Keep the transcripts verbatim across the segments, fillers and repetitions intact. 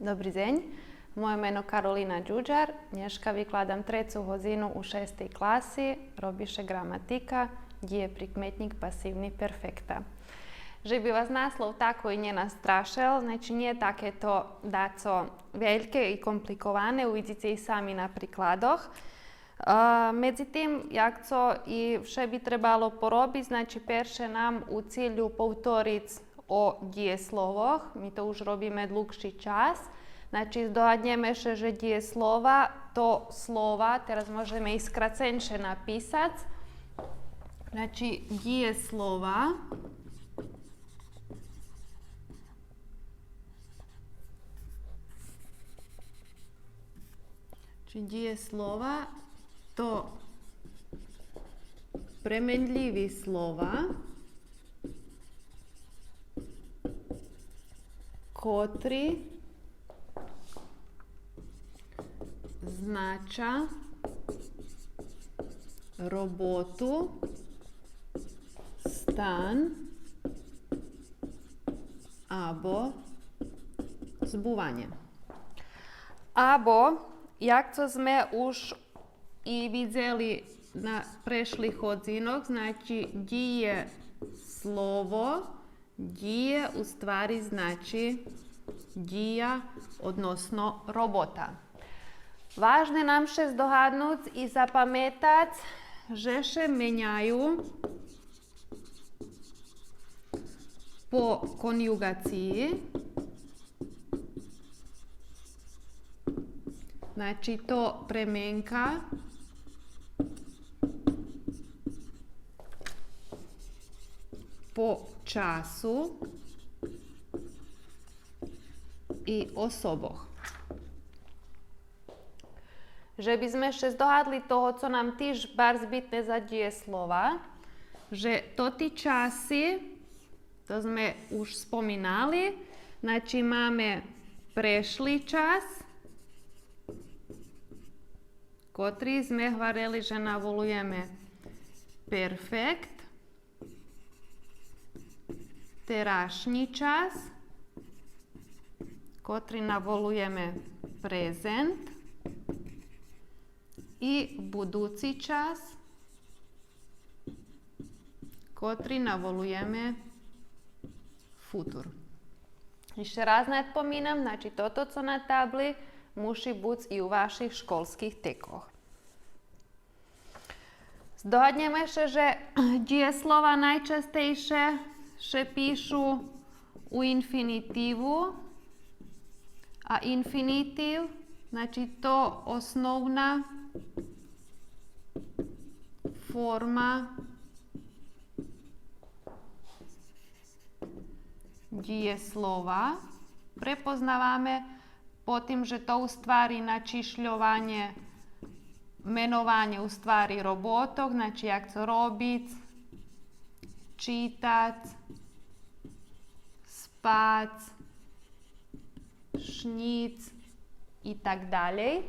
Добри дзень. Моє мено Каролина Дюдяр. Нєшка викладам трецу годзину у шестей класи, роби ше граматика, дїєприкметнїк пасивни перфекта. Же би вас наслов такой нє настрашел, значи, нє таке то дацо вельке и компликоване, увидзице и сами на прикладох. А, медзитим, як цо и вше би требало поробиц, значи, перше нам у цилю повториц о дїєсловох, ми то уж робиме длугши час. Значи, здогаднєме ше же дїєслова то слова, тераз можеме и скраценше написац. Значи, дїєслова. Чи дїєслова то пременлїви слова, котри знача роботу, стан або збуванє. Або, як цо зме уж и видзели на прешлих годзинох, значи, дїєслово, дїє у ствари значи дїя, односно робота. Важне нам ше здогаднуц и запаметац же ше меняю по конюґациї. Значи, то пременка по часу и особох. Же би зме ше здогадли того, цо нам тиж барз битне за дїєслова, же тоти часи, то зме уж споминали, значи, маме прешли час, котри зме гварели же наволуєме перфект, терашнї час, котри наволуєме презент, и будуци час, котри наволуєме футур. Ище раз надпоминам, значи, тото цо на табли муши буц и у ваших школских текох. Здогаднєме ше же дїєслова найчастейше ше пишу у инфинитиву, а инфинитив, значи, то основна форма дїєслова. Препознаваме по тим же то у ствари начишльованє, менованє у ствари роботох, значи, як цо робиц, читац, спац, шнїц и так далєй.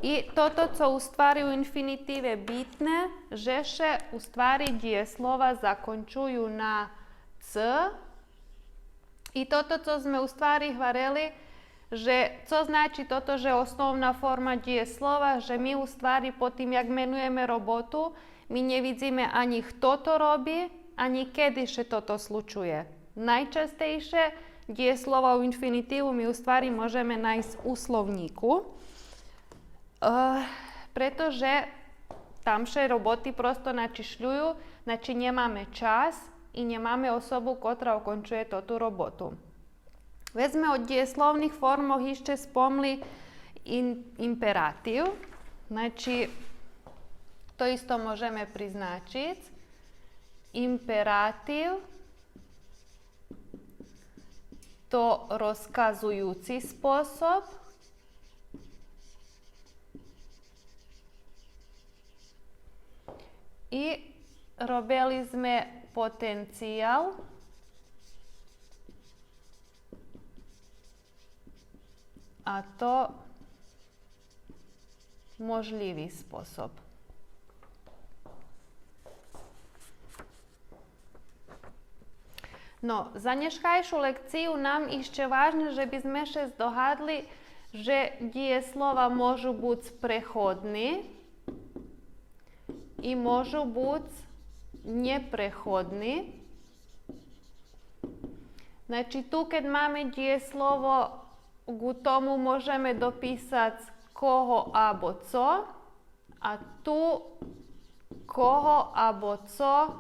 И тото цо у ствари у инфинитиве битне, же ше у ствари дїєслова закончую на ц. И тото цо зме у ствари гварели, же цо значи тото же основна форма дїєслова, же ми у ствари по тим як менуєме роботу, ми нє видзиме анї хто то роби, анї кеди ше тото случує. Найчастейше дїєслова у инфинитиву ми у ствари можеме найсц у словнїку, е, прето же там ше роботи просто начишлюю, значи, нємаме час и нємаме особу котра окончує тоту роботу. Вец зме од дїєсловних формох ище спомли ин-, императив. Значи, то исто можеме призначиц. Императив то розказуюци способ. И робели зме потенциял, а то можлїви способ. Но, за нєшкайшу лекцию нам ище важне же би зме ше здогадли же дїєслова можу буц преходни и можу буц нєпреходни. Значи, ту кед маме дїєслово, ґу тому можеме дописац кого або цо, а ту кого або цо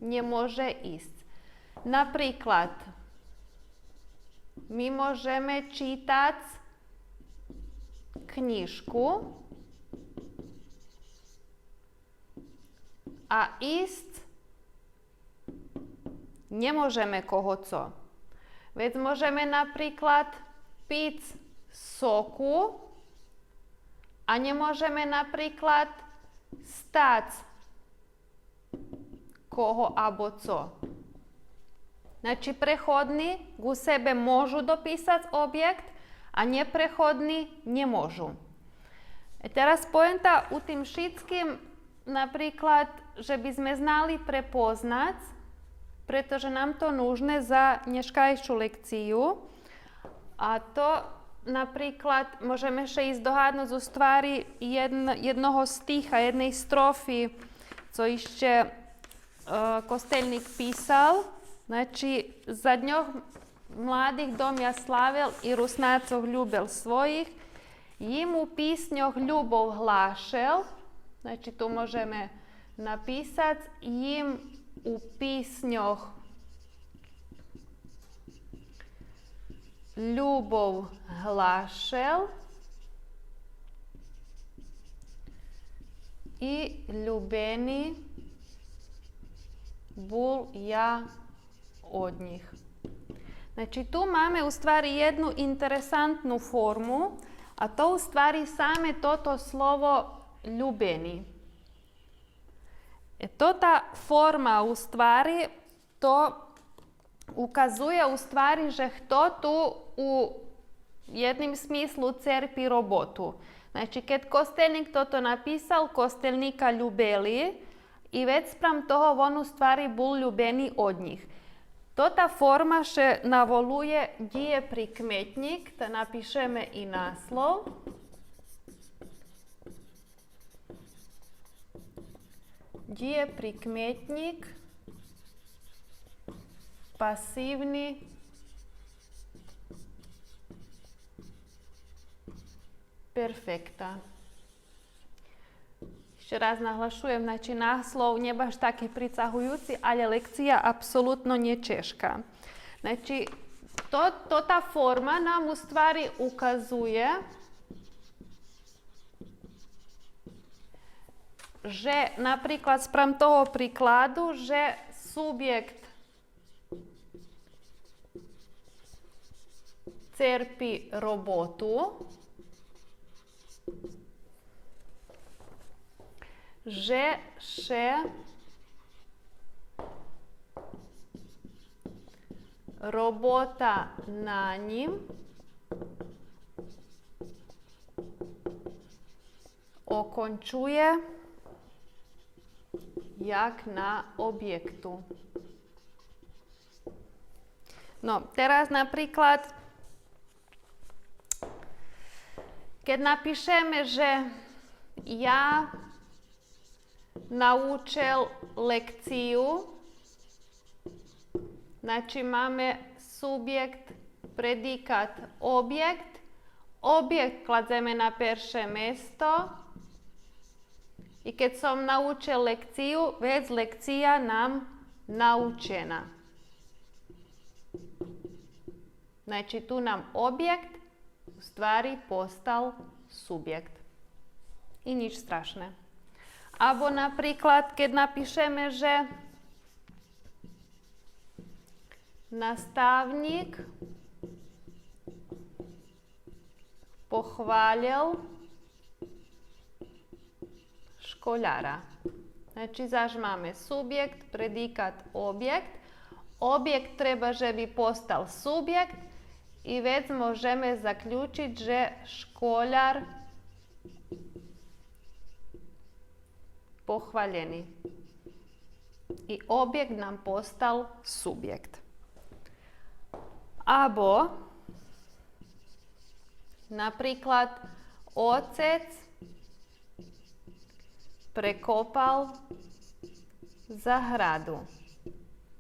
нє може исц. Наприклад, ми можеме читац кнїжку, а исц нє можеме кого цо. Вец можеме, наприклад, пиц соку, а нє можеме, наприклад, стац кого або цо. Значи, преходни ґу себе можу дописац обєкт, а нєпреходни нє можу. Е, тераз поєнта у тим шицким, наприклад, же би зме знали препознац, прето же нам то нужне за нєшкайшу лекцию, а то, наприклад, можеме ше и здогаднуц у ствари єдн-, єдного стиха, єдней строфи, цо ище, е, Костельник писал. Значи, за дньох младих домя славел и Руснацох любел своїх, им у писньох любов глашел. Значи, ту можеме написац: им у писньох любов глашел и любени бул я од нїх. Значи, ту маме у ствари єдну интересантну форму, а то у ствари саме тото слово любени. Е, тота форма у ствари то указує у ствари же хто ту у єдним смислу церпи роботу. Значи, кед Костельник тото написал, Костельника любели, и вец спрам того вон у ствари бул любени од нїх. Тота форма ше наволує дїєприкметнїк, та напишеме и наслов. Дїєприкметнїк пасивни перфекта. Ище раз наглашуєм, значи, наслов нє баш таки прицагуюци, але лекция апсолутно нє чежка. Значи, то, тота форма нам у ствари указує же, наприклад, спрам того прикладу, же субєкт церпи роботу, же ше робота на нїм окончує як на обєкту. Но, тераз, наприклад, кед напишеме же я научел лекцию, значи, маме субєкт, предикат, обєкт. Обєкт кладземе на перше место. И кед сом научел лекцию, вец лекция нам научена. Значи, ту нам обєкт у ствари постал субєкт. И нїч страшне. Або, наприклад, кед напишеме же наставнїк похвалєл школяра. Значи, заш маме субєкт, предикат, обєкт. Обєкт треба же би постал субєкт и вец можеме заключиц же школяр похвалєни. И обєкт нам постал субєкт. Або, наприклад, отец прекопал заграду.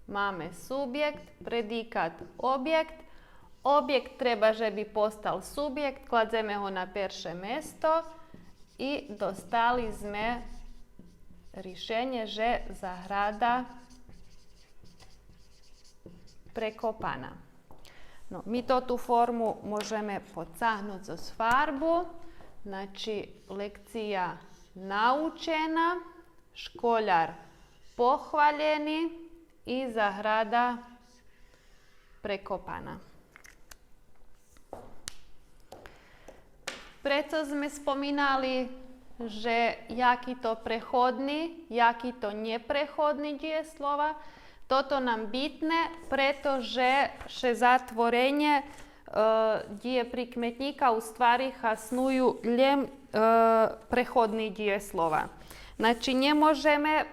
Маме субєкт, предикат, обєкт. Обєкт треба же би постал субєкт, кладземе го на перше место и достали зме ришенє же заграда прекопана. Но, ми тоту форму можеме подцагнуц зоз фарбу. Значи, лекция научена, школяр похвалєни и заграда прекопана. Прецо зме споминали же яки то преходни, яки то нєпреходни дїєслова. Тото нам битне, прето же ше за творенє, е, дїєприкметнїка у ствари хасную лєм, е, преходни дїєслова. Значи, нє можеме е,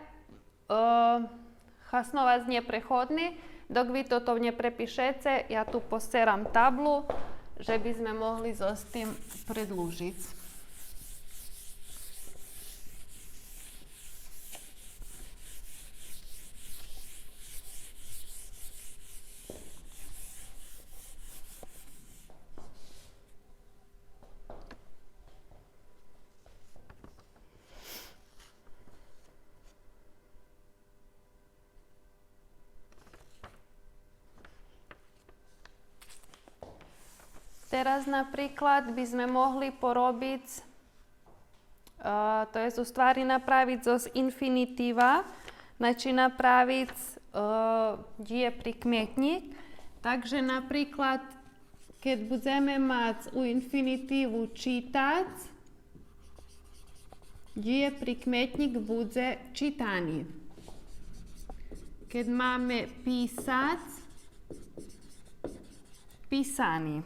хасновац нєпреходни. Док ви тото нє препишеце, я ту посцерам таблу, же би зме могли зоз тим предлужиц. Тераз, наприклад, би зме могли поробиц, е, то єст у ствари направиц зоз инфинитива, значи направиц, е, дїєприкметнїк. Так же, наприклад, кед будземе мац у инфинитиву читац, дїєприкметнїк будзе читани. Кед маме писац, писани.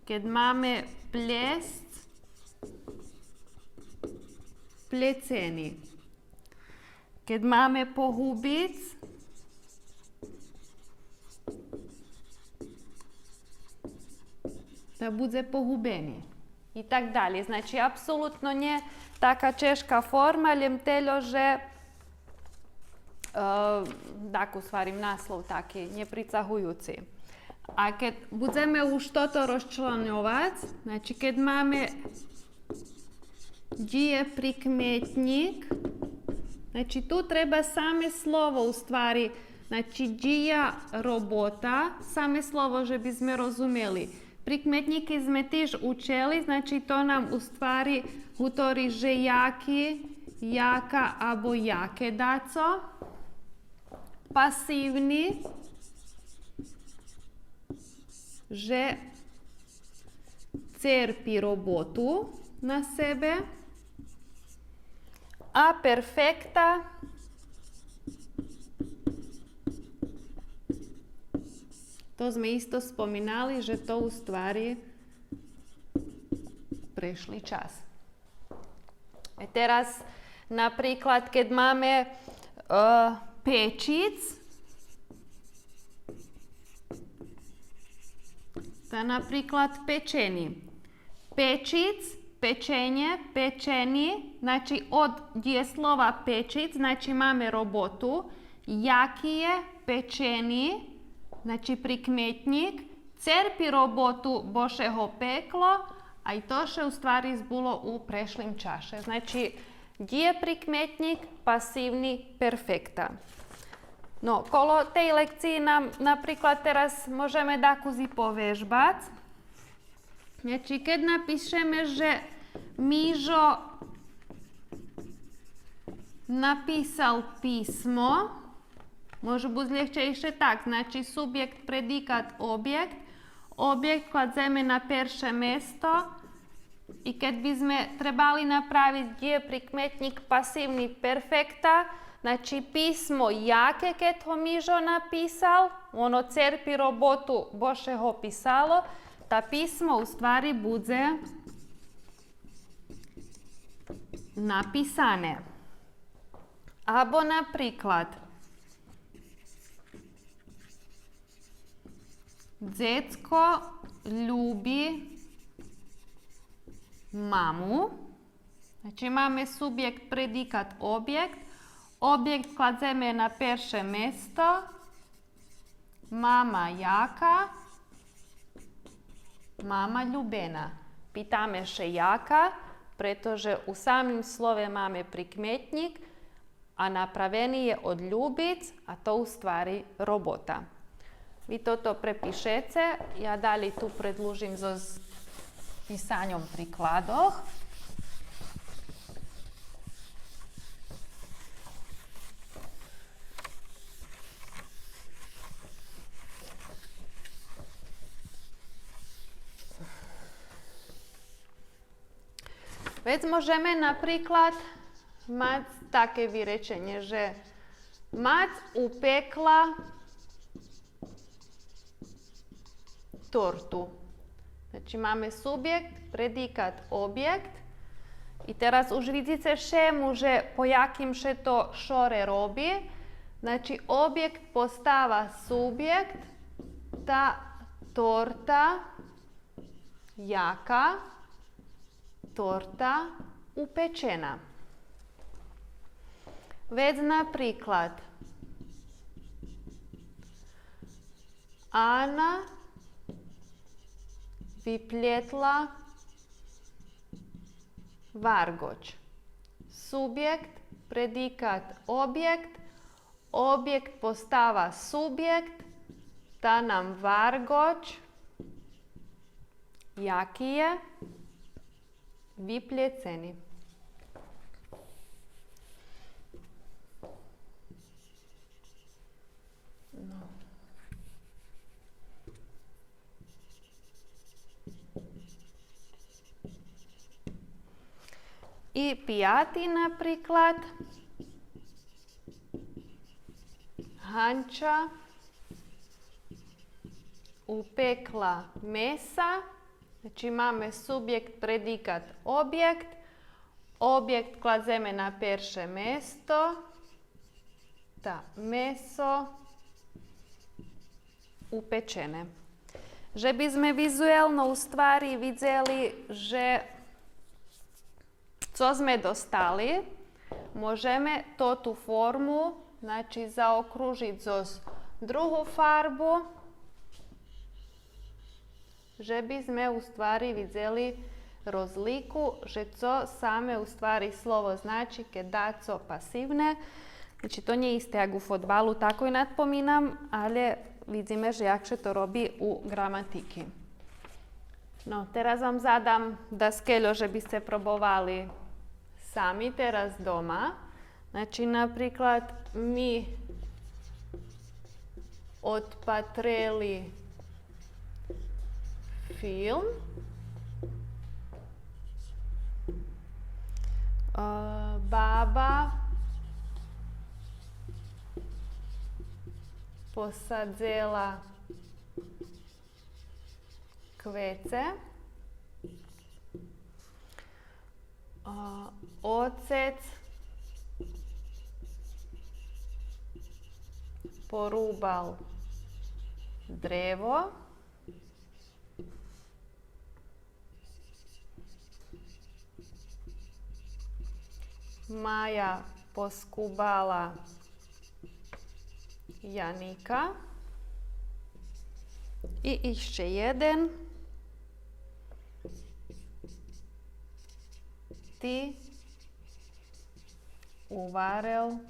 Кед маме плєсц, плєцени. Кед маме погубиц, та будзе погубени. И так далєй. Значи, апсолутно нє така чежка форма, лєм тельо же, е, так, у ствари, наслов таки, нєприцагуюци. А кед будземе уж тото розчланьовац, значи, кед маме дїєприкметнїк, значи, ту треба саме слово, у ствари, значи, дїя робота, саме слово же би зме розумели. Прикметнїки зме тиж учели, значи, то нам, у ствари, гутори же яки, яка або яке дацо. Пасивни, же церпи роботу на себе. А перфекта, то зме исто споминали же то у ствари прешли час. Е, тераз, наприклад, кед маме, е, печиц, та, наприклад, печени. Печиц, печенє, печени, значи, од дїєслова печиц, значи, маме роботу, яки є печени, значи, прикметнїк, церпи роботу, бо ше го пекло, а и то ше у ствари збуло у прешлим чаше. Значи, дїєприкметнїк, пасивни, перфекта. Но, коло тей лекциї нам, наприклад, тераз можеме дакус и повежбац. Значи, кед напишеме же Мижо написал писмо, може буц лєгчейше так, значи, субєкт, предикат, обєкт. Обєкт кладземе на перше место. И кед би зме требали направиц дїєприкметнїк пасивни перфекта, значи, писмо яке кед го Мижо написал, воно церпи роботу, бо ше го писало, та писмо у ствари будзе написане. Або, наприклад, Дзецко люби маму. Значи, маме субєкт, предикат, обєкт. Обєкт кладземе на перше место. Мама яка? Мама любена. Питаме ше яка, прето же у самим слове маме прикметнїк, а направени є од любиц, а то у ствари робота. Ви тото препишеце, я далєй ту предлужим зоз писаньом прикладох. Вец можеме, наприклад, мац таке виреченє, же мац упекла торту. Значи, маме субєкт, предикат, обєкт. И тераз уж видзице шему же по яким ше то шоре роби. Значи, обєкт постава субєкт, та торта, яка торта упечена. Вец, наприклад, Ана виплєтла варґоч. Субєкт, предикат, обєкт. Обєкт постава субєкт, та нам варґоч, яки є? Виплєцени. Но. И пияти, наприклад, Ганча упекла меса. Значи, маме субєкт, предикат, обєкт. Обєкт кладземе на перше место. Та месо упечене. Же би зме визуелно у ствари видзели же цо зме достали, можеме тоту форму, значи, заокружиц зоз другу фарбу, же би зме у ствари видзели розлику, же цо саме у ствари слово значи кед дацо пасивне. Значи, то нє исте як у фодбалу, такой надпоминам, алє видзиме же як ше то роби у ґраматики. Но, тераз вам задам даскельо же би сце пробовали сами тераз дома. Значи, наприклад, ми одпатрели филм. Е, баба посадзела квеце. А, оцец порубал древо. Мая поскубала яника. И ище єден. Ти уварел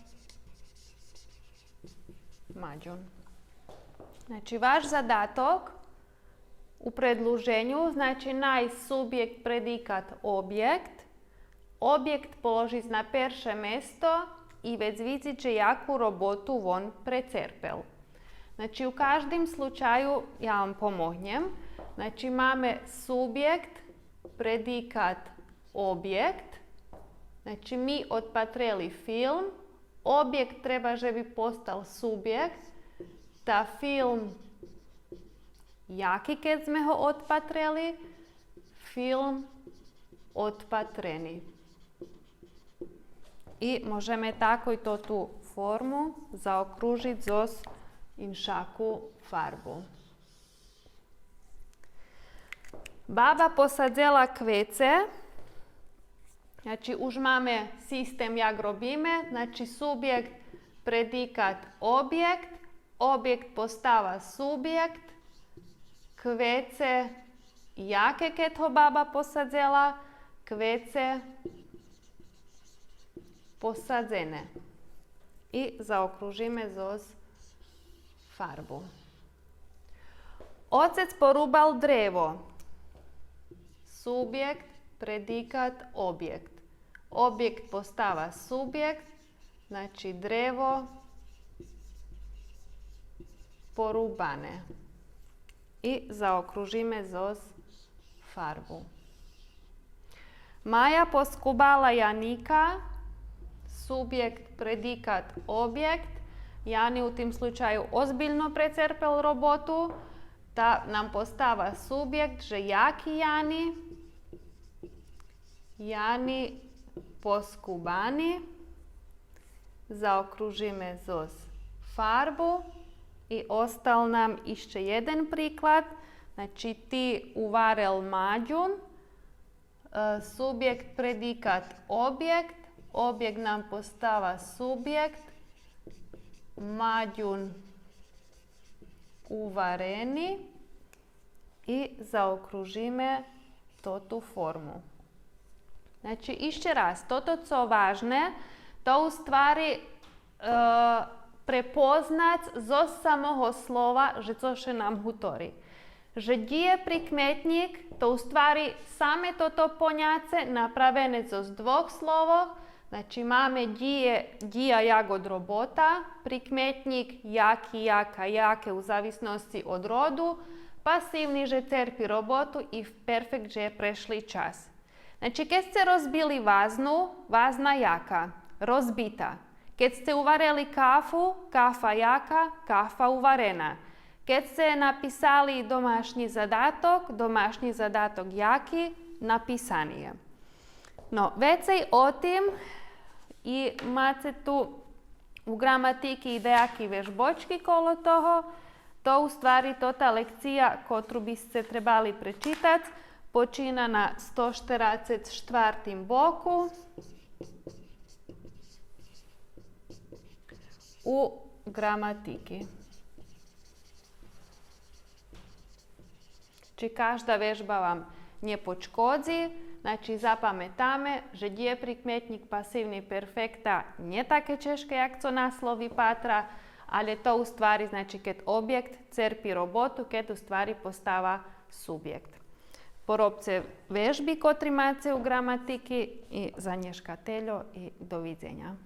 маджун. Значи, ваш задаток у предлуженю, значи, найсц субєкт, предикат, обєкт, обєкт положиц на перше место и вец видзиц же яку роботу вон прецерпел. Значи, у каждим случаю, я вам помогнєм. Значи, маме субєкт, предикат, обєкт. Значи, ми одпатрели филм. Обєкт треба же би постал субєкт. Та филм яки кед зме го одпатрели? Филм одпатрени. И можеме такой тоту форму заокружиц зоз иншаку фарбу. Баба посадзела квеце. Значи, уж маме систем як робиме. Значи, субєкт, предикат, обєкт. Обєкт, постава, субєкт. Квеце яке, кед го баба посадзела? Квеце посадзене. И заокружиме зоз фарбу. Оцец порубал древо. Субєкт, предикат, обєкт. Обєкт, постава, субєкт. Значи, древо порубане. И заокружиме зоз фарбу. Мая поскубала Яника. Субєкт, предикат, обєкт. Яни у тим случаю озбильно прецерпел роботу. Та нам постава субєкт, же яки Яни? Яни поскубани. Заокружиме зоз фарбу. И остал нам ище єден приклад. Значи, ти уварел мадзун. Е, субєкт, предикат, обєкт. Обєкт нам постава субєкт. Мадзун уварени. И заокружиме тоту форму. Значи, ище раз, тото цо важне, то у ствари, е, препознац зоз самого слова же цо ше нам гутори. Же дїєприкметнїк, то у ствари саме тото поняце направене зоз двох словох, Значи, маме дїє, дїя як од робота, прикметнїк яки, яка, яке у зависносци од роду, пасивни же церпи роботу и перфект же прешли час. Значи, кед сце розбили вазну, вазна яка? Розбита. Кед сце уварели кафу, кафа яка? Кафа уварена. Кед сце написали домашнї задаток, домашнї задаток яки? Написани є. Но, вецей о тим, и маце ту у ґраматики и даяки вежбочки коло того, то у ствари тота лекция котру би сце требали пречитац, почина на сто штерацец штвартим боку у ґраматики. Чи кажда вежба вам нє почкодзи, значи, запаметаме же дїєприкметнїк, пасивни перфекта нє таке чежке як цо наслов випатра, алє то у ствари, значи, кед обєкт церпи роботу, кед у ствари постава субєкт. Поробце вежби котри маце у ґраматики и за нєшка тельо и до видзеня.